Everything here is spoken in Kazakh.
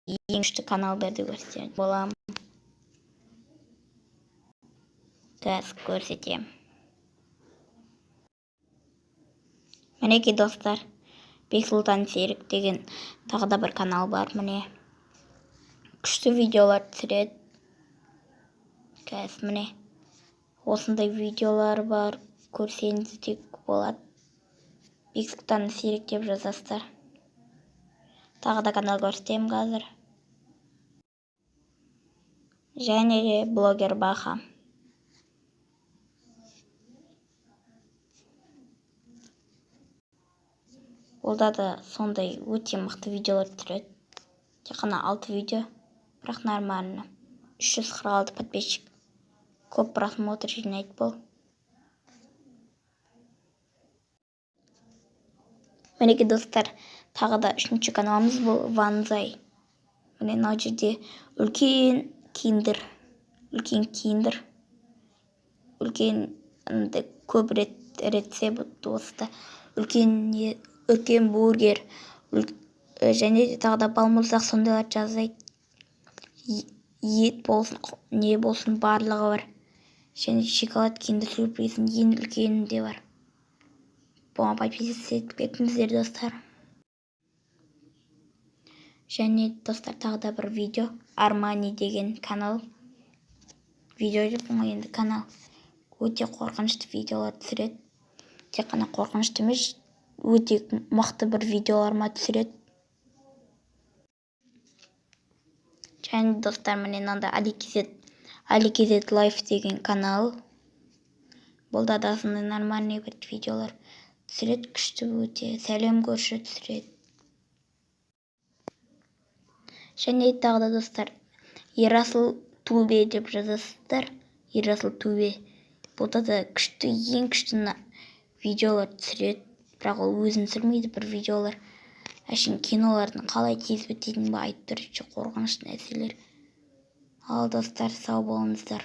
Ең күшті каналдарды көрсететін боламын. Қазір көрсетемін. Мінекей, достар, Бексұлтан Серік деген тағы да бір канал бар, міне. Күшті видеолар түсіреді. Қазір, міне, осындай видеолар бар, көрсеңіз де болады. Бексұлтан Серік деп жазасыздар. Тағы да канал көрсетемін қазір. Және де блогер Баха. Олда да сондай өте мықты видеолар түсіреді. Тек қана 6 видео, бірақ нормально. 346 подписчик. Көп просмотр жинайды бұл. Мінекей, достар, тағы да үшінші каналымыз бұл Ванзай. Міне, мына жерде үлкен киндер, үлкен киндер, үлкен андай көп рет рецепт осы үлкен не, үлкен бургер, және де тағы да балмұздақ, сондайларды жасайды. Ет болсын, не болсын, барлығы бар. Және шоколад киндер сюрприздің ең үлкені де бар. Бұған подписаться етіп кетіңіздер, достар. Және, достар, тағы да бір видео, Армани деген канал. Видео деп ғой енді, канал. Өте қорқынышты видеолар түсіреді. Тек қана қорқынышты емес, өте мықты бір видеолар ма түсіреді. Және, достар, міне, мынандай Али Лайф деген канал. Бұл да сондай нормальный бір видеолар түсіреді, күшті өте. Сәлем көрші түсіреді. Және тағы да, достар, Ерасыл Тубе деп жазасыздар. Ерасыл Тубе. Бұл да күшті, ең күшті видеолар түсіреді. Бірақ ол өзін түсірмейді бір видеолар. Әшейін кинолардың қалай тез бітетінін айтып тұр, қорқынышты нәрселер. Ал, достар, сау болыңыздар.